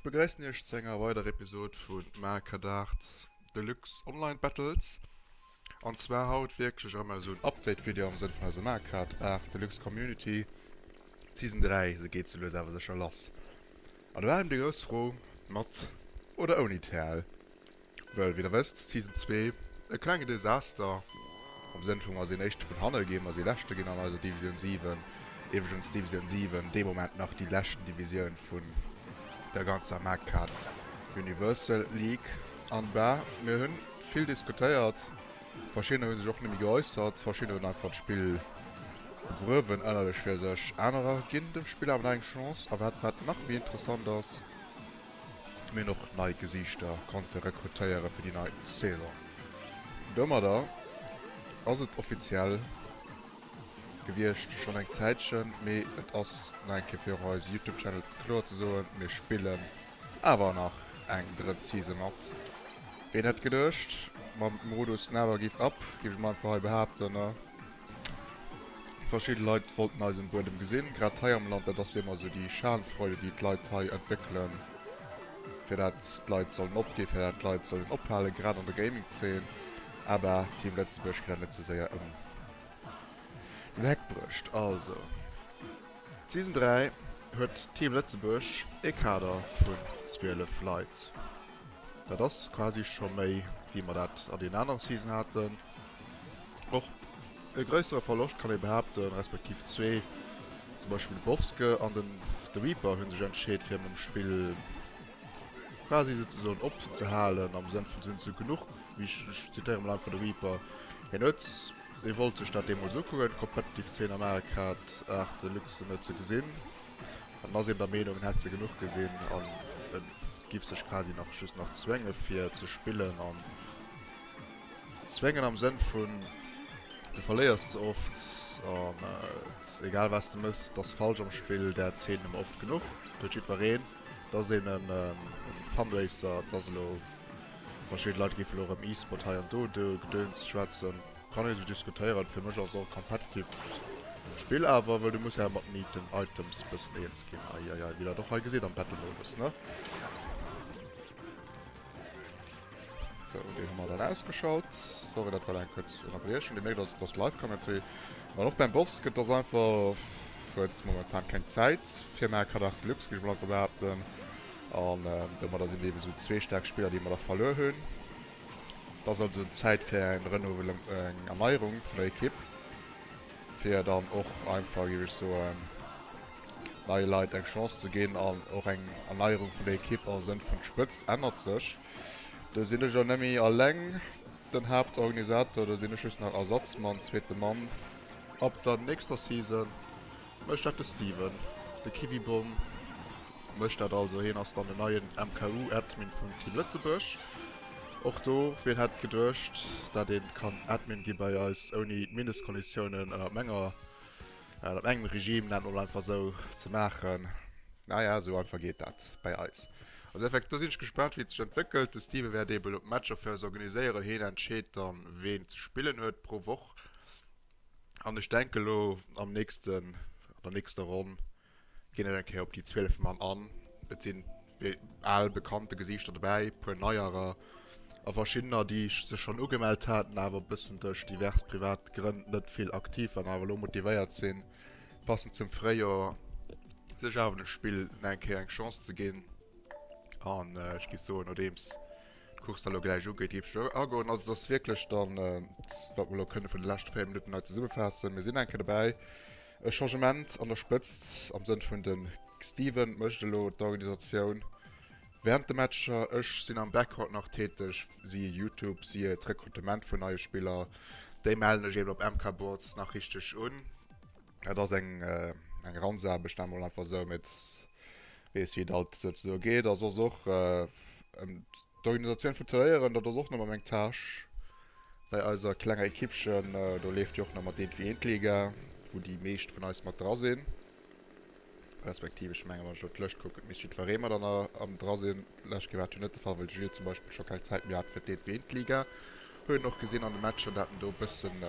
begréissen iech zu enger weiderer Episode vu Mario Kart Deluxe Online Battles. An zwar haut wierklech erëm esou en Update-Video am Sënn vun eiser Mario Kart 8 Deluxe Community Season 3. Se geet sou lues awer sécher lass. An do war eben déi grouss Fro, mat oder ouni TL? Well, wéi der wësst, Season 2, e klenge Desaster, am Sënn vu mer sinn Éischte vun hanne ginn, mer si Leschte ginn an eiser Divisioun 7, iwwregens Divisioun 7 dee Moment nach déi leschten Divisioun vun der ganzer Mad-Cat Universal League. An bah, mir hunn vill diskutéiert, verschiddener hu sech och net méi geäussert, verschiddener hunn einfach d'Spill begruewen ënnerlech fir sech, anerer ginn dem Spill awer nach eng Chance. A wat wat nach méi interessant ass, Mir hunn och nei Gesiichter konnte rekrutéiere fir déi nei Saison. Domadder ass et offiziell gewiescht, schonn eng Zäitchen, mee et ass nach eng Kéier fir och eise Youtube Channel kloer ze soen, mir spillen awer nach eng drëtt Season mat. Ween hätt geduecht, mam Modus Never Give Up, géif ech mol einfach hei behaapten, ne? Verschidde Leit wollten eis um Buedem gesinn, grad hei am Land. Dat ass jo ëmmer esou déi Schadenfreude, déi d'Leit hei entwéckelen, fir dat d'Leit sollen opginn, fir dat d'Leit sollen ophalen, grad an der Gaming-Zeen. Aber Team Lëtzebuerg kritt dat net sou séier ëm den Heck bruecht. Also, Season 3 huet Team Lëtzebuerg e Kader vun 12 Leit. Dat ass quasi scho méi, wéi mer dat an deenen anere Season haten. Och e gréissere Verloscht kann ee behaapten, respektiv zwee, zum Beispill de Bowske an den The Reaper hu sech entscheet fir mam Spill quasi souzesoen opzehalen, am Sënn vun se hunn se genuch, wéi ech, ech zitéiere mol einfach de Reaper, hien huet, hie wollt sech dat deemools ukucken, d'Competitive Zeen am Mario Kart 8 Deluxe, en huet se gesinn an ass eben der Meenung, en hätt se genuch gesinn an e giff sech quasi nach just nach zwénge fir ze spillen an. Zwéngen am Sënn vun, du verléiers ze oft an egal wat s de mëss, et ass falsch am Spill, dat Zeen hu mer oft genuch, dat huet jiddwereen, et ass een e Funracer, et ass elo, verschidde Leit géife elo erëm E-Sport hei an do Gedöns schwätzen, kann ee sou diskutéieren, fir mech ass et och e competitive Spill awer, well du muss ja mat den Items bëssen eens ginn, eieiei, wéi der et och hei gesitt am Battle Modus, ne. Sou, deen hu mer dann ausgeschalt. Sorry, dat war eng kuerz Ënnerbriechung. Dir mierkt also, et ass Live-Commentary. An och beim Bowsk, et ass einfach, huet momentan keng Zäit fir Mario Kart 8 Deluxe, géif ech mol einfach behaapten. An domadder sinn et eben esou zwee staark Spiller, déi mer da verluer hunn. Et ass also Zäit fir eng Renouvelung, eng Erneierung vun der Ekipp, fir dann och einfach, géif ech soen, neie Leit eng Chance ze ginn an och eng Erneierung vun der Ekipp am Sënn vun d'Spëtzt ännert sech. Do sinn ech elo nemmi alleng den Haaptorganisator, do sinn ech just nach Ersatzmann, zweete Mann. Ab der nächster Season mécht dat de Steven, de Kiwibom mécht dat also. Hien ass dann den neien MKU-Admin vum Team Lëtzebuerg. Och do, wien hätt geduecht, dat ee kann Admin gi bei eis ouni d'Mindestkonditiounen ënnert menger, ënnert mengem Regime, nennen mer mol einfach esou, ze maachen. Naja, esou einfach geet dat bei eis. Also effekt, do sinn ech gespaant wéi et sech entwéckelt. De Steven wäert eben elo d'Matcher fir eis organiséieren. Hien entscheet dann ween ze spillen huet pro Woch. An ech denke lo am nächsten, an der nächster Ronn ginn ech eng Kéier op déi 12 Mann an. Et sinn al bekannte Gesiichter dobäi, puer neierer a verschiddener déi sech schonn ugemellt haten, awer e bëssen duerch divers privat Grënn net vill aktiv waren, awer elo motivéiert sinn, passend zum Fréijoer sech awer dem Spill nach eng Kéier eng Chance ze ginn. An ech géif soen, nodeems d'Course da lo gläich ugeet, géif ech elo agoen. Also et ass wierklech dann, wat mer elo kënne vun de leschte 4 Minutten hei zesummefaassen, mir sinn eng Kéier dobäi, e Changement an der Spëtzt am Sënn vun de Steven mécht elo d'Organisatioun während de Matcher, ech sinn am Backcourt nach täteg, siehe Youtube, siehe d'Rekrutement vun neie Spiller, déi mellen ech eben op MK-Boards nach richteg un. Dat ass eng eng Ranzaarbecht, nennen mer mol einfach esou, mee et weess wéi et alt souzesoe geet. A soss och ëm d'Organisatioun vun Turnéieren, dat ass och nach meng Tâche bei eiser klenger Ekippchen. Do leeft jo och nach mat Eent wéi Eent Liga, wou déi meescht vun eis mat dra sinn. Respektiv, ech mengen, wann ech elo d'Lëscht kucken, misst jiddweree mat an der, am dra sinn. D'lescht Kéier war dat jo net de Fall, well de Gilles zum Beispill scho keng Zäit méi hat fir d'Eent-wéi-eent-Liga. Huet een och gesinn an de Matcher, dat en do e bëssen.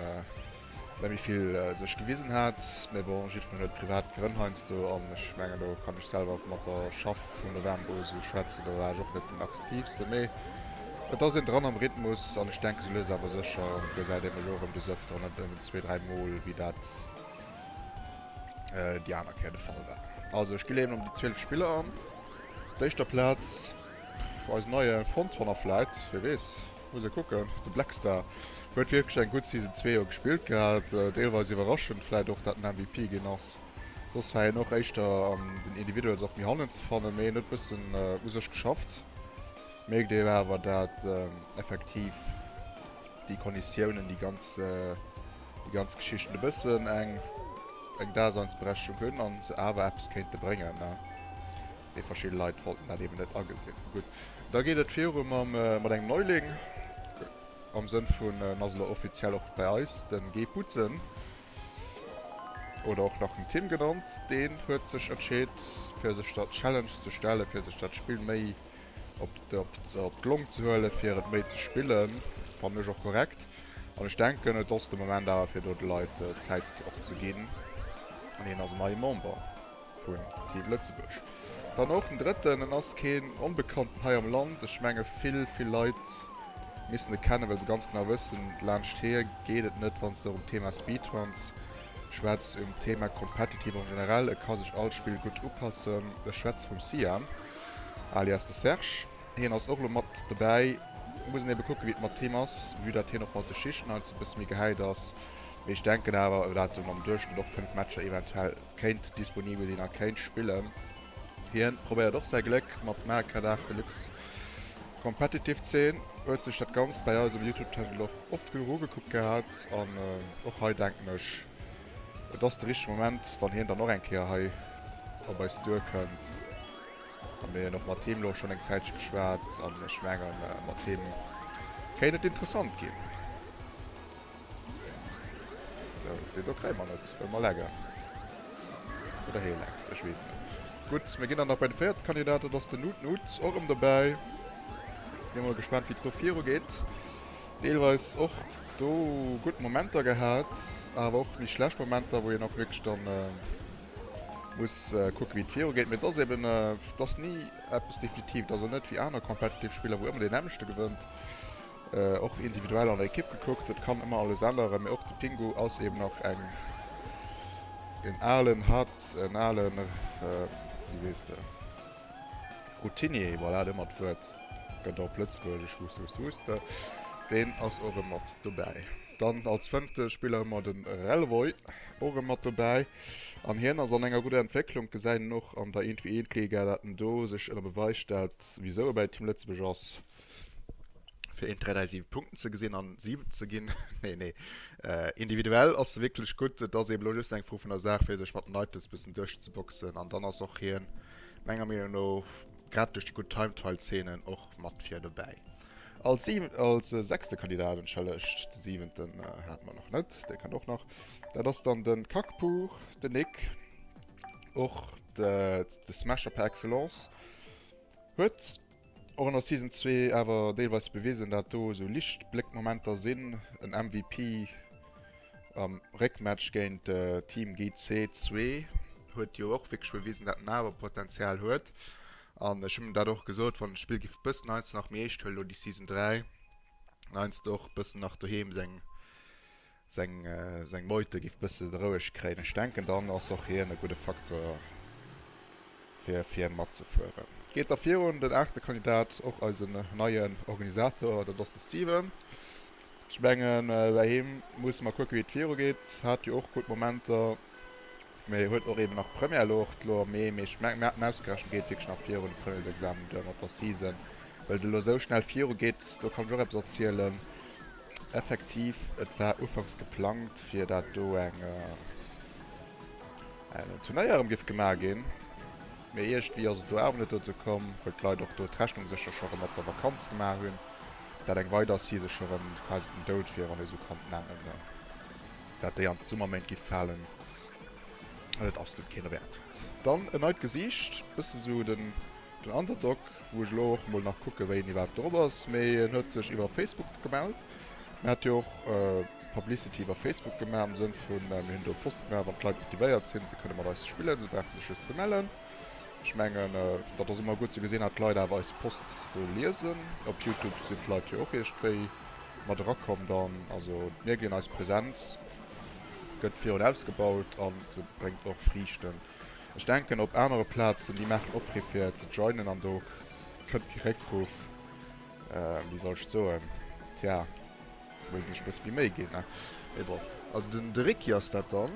Well méi vill sech gewisen hat. Mee bon, jiddwereen huet privat Grënn heiansdo an ech mengen do kann ech selwer mat der Schaff vum November u sou schwätzen, do war ech och net den aktiivsten. Mee et ass een dran am Rhythmus an ech denke sou lues awer sécher gesäit ee mech och erëm des Ëfteren, net nëmmen zwee, dräi Mol wéi dat déi aner Kéier de Fall war. Also ech gi eben op déi 12 Spiller an. Op d'éischter Plaz eisen neie Frontrunner vläit, wie weess. Muss ee kucken. De Blackstar huet wierklech eng gutt Season 2 jo gespillt gehat. Deelweis iwwerraschend vläit och dat en MVP ginn ass. Soss war hien och éischter an den Individuals och méi hannen ze fannen, mee hien huet bëssen u sech geschafft. Mierkt een awer dat effektiv déi Konditiounen, déi ganz déi ganz Geschichten e bëssen eng eng Daseinsberechtigung hunn an se awer eppes kéinte bréngen. Mee verschidde Leit wollten dat eben net agesinn. Gutt, da geet et viru mam, mat engem Neuling, am Sënn vun, en ass elo offiziell och bei eis, de Guy Butzen, oder och nach den Tim genannt. Deen huet sech entscheet, fir sech der Challenge ze stellen, fir sech dat Spill méi op, op, op d'Long ze huelen, fir et méi ze spillen. Fannen ech och korrekt. An ech denken, et ass de Moment awer, fir do de Leit Zäit och ze ginn. An hien ass en neie Member. Vun Team Lëtzebuerg. Dann och den drëtten, en ass keen Onbekannten hei am Land. Ech menge vill, vill Leit missen e kennen, well se ganz genau wëssen, laanscht hie geet et net, wann s de um Thema Speedruns schwätz, um Thema Competitive en generell. E ka sech all Spill gutt upassen. Ech schwätze vum Siam, alias de Serge. Hien ass och elo mat dobäi. Muss een ebe kucken, wéi et mat him ass, vue dat hien och mat de Schichten heiansdo e bësse méi gehäit ass. Mee ech denken awer, dat en am Duerchschnëtt och 5 Matcher eventuell kéint disponibel sinn a kéint spillen. Hien probéiert och säi Gléck mat Mario Kart 8 Deluxe Competitive Zeen, huet sech dat Ganzt bäi eis um Youtube Channel och oft genuch ugekuckt gehat an och hei denken ech et ass de richtege Moment wann hien dann och eng Kéier hei op eis duer kënnt. A mir hunn och mat him lo schonn eng Zäitche geschwat an ech mengen mat him kéint et interessant ginn. Deen do kréie mer net, well mer laggen. Oder hie laggt, ech weess et net. Gutt, mir ginn dann nach bei de véierte Kandidat, dat ass den Nut Nut, och erëm dobäi. Si mol gespaant, wéi et do viru geet. Deelweis och do gutt Momenter gehat, awer och méi schlecht Momenter, wou een och wierklech dann muss kucken, wéi et viru geet. Mee et ass eben, et ass ni eppes Definitiivt, also net wéi aner competitive Spiller, wou ëmmer deen nämmlechte gewënnt. Och individuell an der Ekipp gekuckt, et kann ëmmer alles änneren, mee och de Pingu ass eben nach eng en alen hat en alen wéi sees de Routinier, voilà et ëmmer d'Wuert gëtt op Lëtzebuergesch hust hust hust, deen ass och erëm mat dobäi. Dann als fënnfte Spiller hu mer de Relvoy och erëm mat dobäi an hien ass an enger gudder Entwécklung, gesäit een och an der Eent-géint-Eent-Liga, dat en do sech ënner Beweis stellt, wisou e bäi Team Lëtzebuerg ass. fir 1, 3, 3, 7 Punkten ze gesinn an 7 ze ginn. Nee, nee. Äh, individuell ass se wierklech gutt. Et ass eben elo just eng Fro vun der Saach, fir sech mat den Items bëssen duerchzeboxen. An dann ass och hien, menger Meenung no, grad duerch déi gutt Time Trial Zeenen och mat vir dobäi. Als, siwen, als äh, sechste Kandidat, entschëllegt, de siwenten äh, hate mer nach net, dee kënnt och nach. Dat ass dann de Kakpu, den Nick, och de, de Smasher par excellence. Huet Och an der Season 2 awer deelweis bewisen, dat do esou licht Bléckmomenter sinn. En MVP am Réckmatch géint Team GC2 huet jo och wierklech bewisen, dat en awer Potenzial huet. An ech hunn dat och gesot, wann d'Spill giff bëssen heiansdo nach méi eescht huelen, elo déi Season 3, an heiansdo och bëssen nach doheem seng Seng seng Meute giff bësse roueg kréien. Ech denken dann ass och hien e gudde Faktor fir fir matzefueren. Geet da virun den aachte Kandidat, och eisen neien Organisator, dat ass de Steven. Ech mengen bäi him musse mer kucke wéi et viru geet. Hat jo och gutt Momenter, mee huet och eben nach Première elo och elo am Mee. Mee ech mengen mir haten ausgerechent, geet wierklech nach virun de Premièresexamen duer mat der Season, well se elo esou schnell viru geet. Do kann ech och eppes erzielen. Effektiv, et war ufanks geplangt fir dat do eng en Turnéier erëm giff gemaach ginn, mee iergendwéi ass et do awer net dozou komm, wëll d'Leit och do d'Rechnung sécher scho rëm op der Vakanz gemaach hunn, dat eng weider Season scho rëm quasi den Doud wier, wann ee sou kann nennen, dat déi an d'Summerméint giff falen an et absolut keen erwäert huet. Dann en neit Gesiicht, bësse sou den Den Underdog, wou ech elo och mol nach kucke wéi en iwwerhaapt drop ass, mee en huet sech iwwer Facebook gemellt. Mir hat jo och e Publicity iwwer Facebook gemaach, am Sënn vun, mir hunn do e Post gemaach, wann d'Leit motivéiert sinn, se kënne mat eis spillen, se brauche sech just ze mellen. Ech mengen, dat ass ëmmer gutt ze gesinn, dat d'Leit awer eis Posts do liesen. Op Youtube sinn d'Leit jo och iergendwéi mat erakomm dann. Also et mierkt een, eis Präsenz gëtt virun ausgebaut a se bréngt och Friichten. Ech denken op anere Plazen, déi maachen Opriff fir ze joinen an do kënnt kee Réckruff. Wéi soll ech et soen? Tja, muss een sech e bësse méi Méi ginn, ne? Mee bon, also den de Ricky ass dat dann,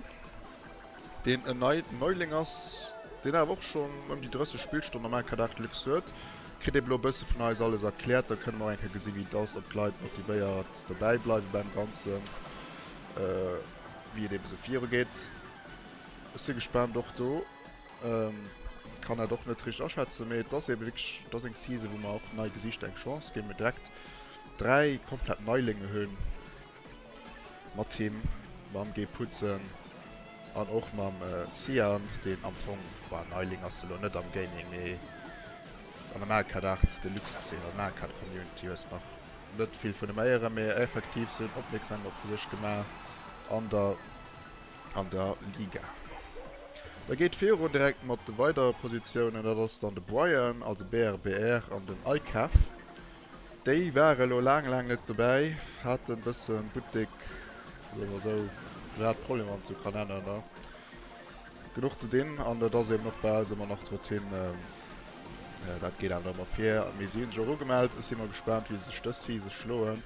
deen en nei Neuling ass, deen awer och schonn ëm déi 30 Spillstonnen am Mario Kart 8 Deluxe huet. Kritt eeben elo e bësse vun eis alles erkläert, da kënne mer och eng Kéier gesinn, wéi et ass, ob d'Leit motivéiert dobäi bleiwe beim Ganzen, wéi et eebe sou virugeet. Ech si gespaant och do. Kann dat och net richteg aschätzen, mee et ass ebe wierklech, et ass eng Season, wou mer och nei Gesichter eng Chance ginn. Mir direkt 3 komplett Neilinge hunn, mat him, mam Guy Putzen an och mam Sian, deen am Fong, bah, Neiling ass elo net am Gaming, mee an der Mario Kart 8 Deluxe Zeen, an der Mario Kart Community hues nach net vill vun em héieren, mee effektiv se hunn opmierksam op sech gemaach an der an der Liga. Da geet virun direkt mat de weidere Positiounen, dat ass dann de Brian, also BRBR an den iCaf. Déi ware elo laang laang net dobäi, haten bëssen Buttek soe mer esou, privat Problemer wann et esou kann nennen, ne? Genuch ze dinn an dat ass eben och bei eis ëmmer nach d'Routine. Dat geet awer ëmmer vir. Mee si hunn sech och ugemellt. Ech si mol gespaant wéi se sech dës Season schloen.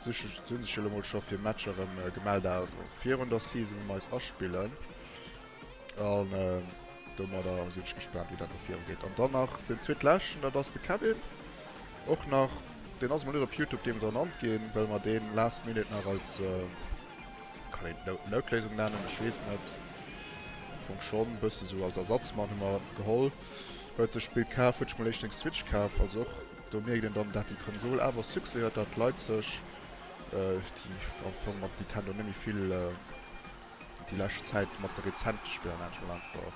Si hunn sech elo mol scho fir Matcher erëm gemellt awer virun der Season wou mer eis aspillen. An domadder sinn ech gespaant wéi dat da viru geet. An dann nach den zweetleschten, dat ass de Kevin. Och nach, deen ass mol net op Youtube deemools ernannt ginn, well mer deen last minute nach als Kann een et Noutléisung nennen? Ech weess et net. Am Fong schonn, bësse sou als Ersatzmann hu mer geholl. Huet sech Spill kaf, huet sech mol éischt eng Switch kaf. Also och do mierkt een dann, dat déi Konsol awer Succès huet, dat d'Leit sech, déi am Fong mat Nintendo net méi vill déi lescht Zäit mat de rezente Spiller, nenn ech mol einfach,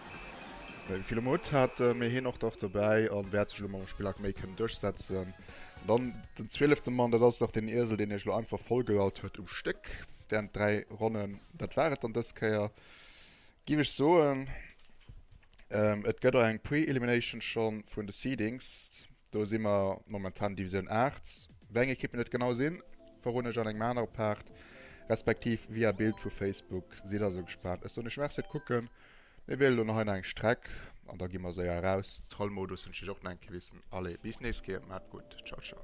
net méi vill um Hutt haten, mee hien och dach dobäi an wäert sech elo mam Spill ak méi kënnen duerchsetzen. An dann den zwielefte Mann, dat ass dach deen Iesel, deen iech elo einfach vollgelallt huet um Stéck während 3 Ronnen. Dat war et dann dës Kéier, giff ech soen. Et gëtt och eng Pre-Elimination schonn vun de Seedings. Do si mer momentan Divisioun 8. Wéi eng Ekippen et genau sinn, verroden ech an engem anere Part, respektiv via Bild vu Facebook. Sidd also gespaant. Ech soen iech Merci fir d'Kucken. Mir wielen elo nach hei nach eng Streck an da gi mer séier eraus. Trollmodus hunn ech iech och nach eng Kéier wissen. Allez, bis nächst Kéier, maat gutt, ciao ciao.